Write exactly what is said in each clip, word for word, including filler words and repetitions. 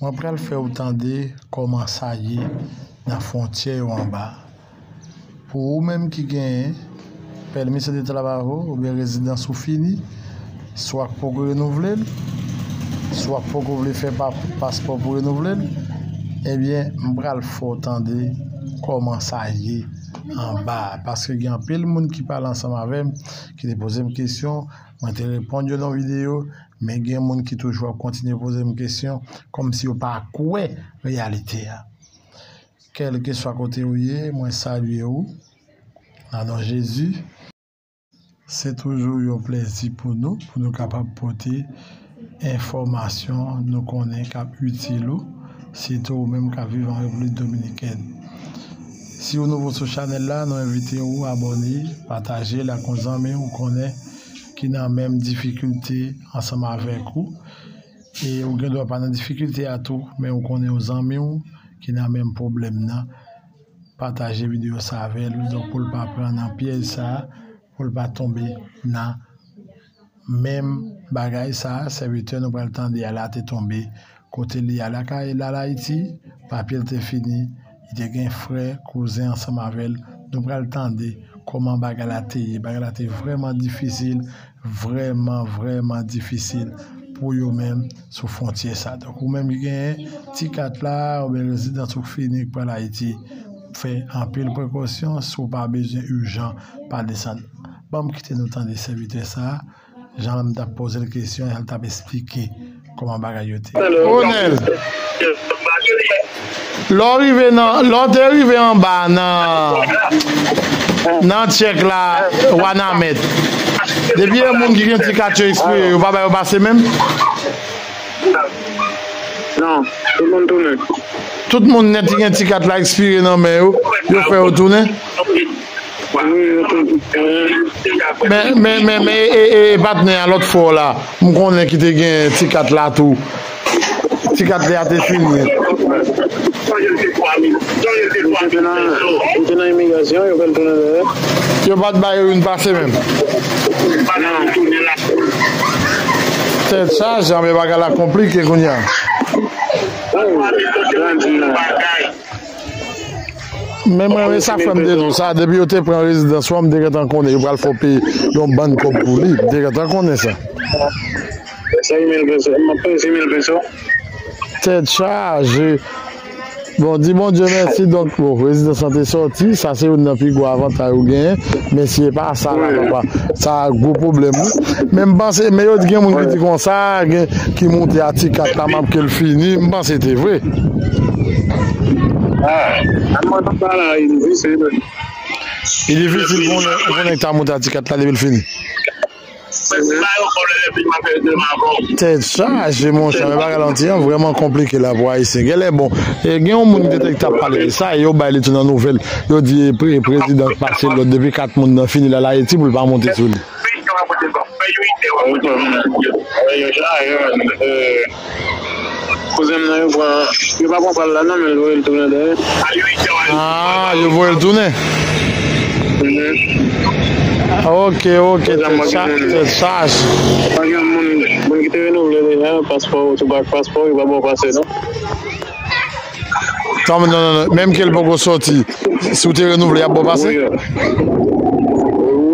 Mwen pral fè w tande kòman sa ye nan fwontyè yo anba a. Pou ou menm ki genyen pèmi sante travay ou oubyen rezidans ou fini, swa k poko renouvle l, swa k poko vle fè pa, paspò pou renouvle l, ebyen, m pral fè w tande kòman sa ye anba a. Paske gen anpil moun ki pale ansanm avè m, ki te poze m kesyon, mwen te reponn yo nan videyo, men gen moun ki toujou ap kontinye poze m kesyon, kòmsi yo pa kwè reyalite a. Kèlkeswa kote ou ye, mwen salye ou nan non Jezi. Se toujou yon plèzi pou nou, pou nou kapab pote enfòmasyon nou konnen k ap itil ou, sitou ou menm k ap viv an Repiblik Dominikèn. Si ou nouvo sou chanèl la, nou envite ou abòne, pataje l ak yon zanmi ou konnen ki nan menm difikilte ansanm avèk ou. E ou gen dwa pa nan difikilte a tou, men ou konnen yon zanmi w ki nan menm pwoblèm nan. Pataje videyo sa avè l, donk pou l pa pran nan pyèj sa a, pou l pa tonbe nan menm bagay sa a, sèvitè nou pral tande a la te tonbe kote li a lakay l al Ayiti, papye l te fini, li te gen frè, kouzen ansanm avè l. Nou pral tande kòman bagay la te ye. Bagay la te vrèman difisil, vrèman, vrèman difisil pou yo menm sou fwontyè sa. Donk, ou menm ki genyen ti kat la, oubyen rezidans ou fini, k pral Ayiti, fè anpil prekosyon, si w pa bezwen ijan, pa desann. Ban m kite nou tande sèvitè sa a, jan m t ap poze l kesyon, jan l t ap esplike kòman bagay yo te ye. Alo. Onèl, lè w rive nan, lè w te rive anba nan, nan tchèk la, Wanament, depi e moun ki gen ti kat yo ekspire, yo pa ba yo pase menm? Non, tout moun tounen. Tout moun nèt ki gen ti kat la ekspire nan men yo, yo fè yo tounen? Wi, yo tounen. Men, men, men, men, e, e, e patnè a lòt fwa w la, m konnen ki te gen ti kat la tou. Ti kat li a te fini. Li te nan, li te nan imigrasyon, yo fè l tounen dèyè. Yo pa t ba yo youn pase menm. Tèt chaje, men bagay la konplike kounye a. Men mwen, men sa fè m te di w sa, depi yo te pran rezidans ou a, m te gentan konnen yo pral fè w peye yon bann kòb pou li. M te gentan konnen sa. Senk mil peso, m ap peye senk mil peso. Tèt chaje. Bon, di Bondye mèsi. Donk, bon, rezidans lan te sòti. Sa se youn nan pi gwo avantay ou genyen. Men si e pa sa la, papa, sa gwo pwoblèm, wi. Men m panse, men yo di gen moun ki di konsa, gen ki moute a ti kat la, m ap ke l fini. M panse te vre. Ah, mwen papa la, li difisil. Li difisil pou nèg, pou nèg ta moute a ti kat la depi l fini. Tèt chaje, monchè, men bagay la an ti jan vrèman konplike la pou Ayisyen. Genlè, bon, e, gen yon moun ki te, te t ap pale de sa, e yo bay li tou nan nouvèl. Yo di pre-, prezidan pase lòd depi kat moun nan fini l al Ayiti pou l pa monte sou li. Kouzen m nan, yo pran, yo pa pran pa l la non, men yo voye l tounen dèyè. Ah, yo voye l tounen? Mhm. Ok, ok, tèt chaje, tèt chaje. Pa gen moun, moun ki te renouvle deja paspò, ou tou pa paspò, yo pa ba w pase non. Non, non, non, non. Menm ke l poko sòti, si w te renouvle, y ap ba w pase? Wi,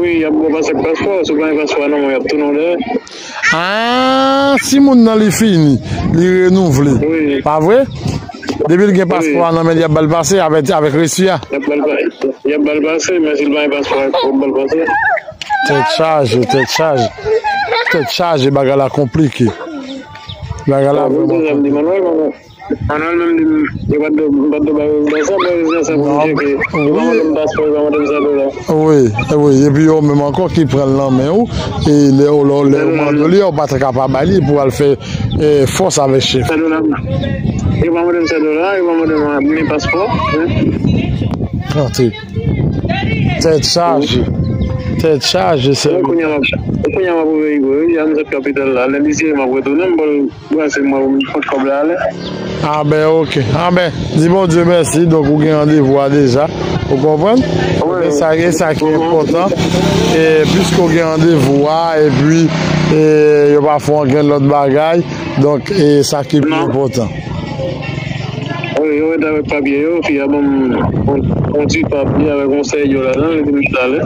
wi, y ap ba w pase ak paspò. Si w pa gen paspò a nan men w, y ap tounen w dèyè. Ah, si moun nan li fini, li renouvle. Wi. Pa vre? Depi l gen paspò a nan men l, y ap ba l pase avèk, avèk resi a. Y ap ba l pa-, y ap ba l pase, men si l pa gen paspò a, y ap ba l pase. Tèt chaje, tèt chaje. Tèt chaje, bagay la konplike. Bagay la vrèman konplike. Manuel menm di m, yo pa t dwe, m pa t dwe bay rezidans lan, bay rezidans lan pou m tcheke. Yo pa mande m paspò, yo pa mande m sa dola. Wi, wi, epi yo menm ankò ki pran l nan men w, e lè, lè, lè yo mande w li, ou pa t ka pa bay li pou al fè, e, fòs avèk chèf. Sa dola. Yo pa mande m sa dola, yo pa mande m ni paspò. Tante. Tèt chaje. Tèt chaje, sè. Kounye a m ap, kounye a m ap ouvè Igo, wi, a m sot kapital la. Lè li sere, m ap retounen, m ba l Brase mwen pou m pot kòb la ale. Ah ben, ok. Ah ben, di Bondye mèsi. Donk, ou gen randevou a deja. Ou konprann? Wi. E sa, e sa ki enpòtan. E piske ou gen randevou a, epi, e, yo pa fè w ankenn lòt bagay. Donk, e sa ki pi enpòtan. Wi, yo ret avèk papye yo, fi a ban m yon, yon ti papye avèk yon sèyè ladan l, li di m talè.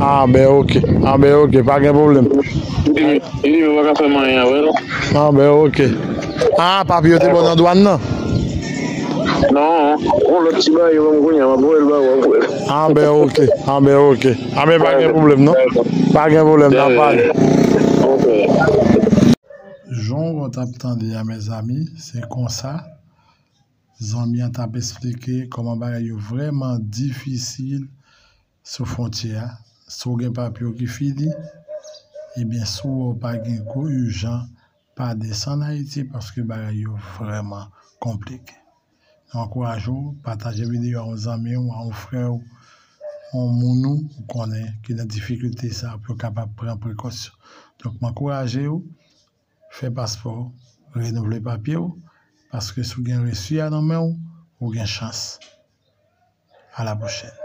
Ah, ben, ok. Ah, ben, ok. Pa gen pwoblèm. Li di, li di, mwen pa ka fè m anyen avè l. Ah, ben, ok. Ah, papye yo te bon nan dwàn nan? Non, yon lòt ti bagay yo ban m kounye a, m ap voye l ba ou apre. Ah, ben, ok. Ah, ben, ok. Ah, ben, pa gen pwoblèm, non? Pa gen pwoblèm, n ap pale. Ok. Jan w t ap tande a, mezanmi, se konsa zanmi an t ap esplike kòman bagay yo vrèman difisil sou fwontyè a. Si w gen papye w ki fini, ebyen, si w wè w pa gen gwo ijan, pa desann Ayiti paske bagay yo vrèman konplike. Nou ankouraje w, pataje videyo a yon zanmi w, a yon frè w, yon moun ou ou konnen ki nan difikilte sa pou yo kapab pran prekosyon. Donk, m ankouraje w, fè paspò w, renouvle papye w, paske si w gen resi a nan men w, ou gen chans. A la pwochèn.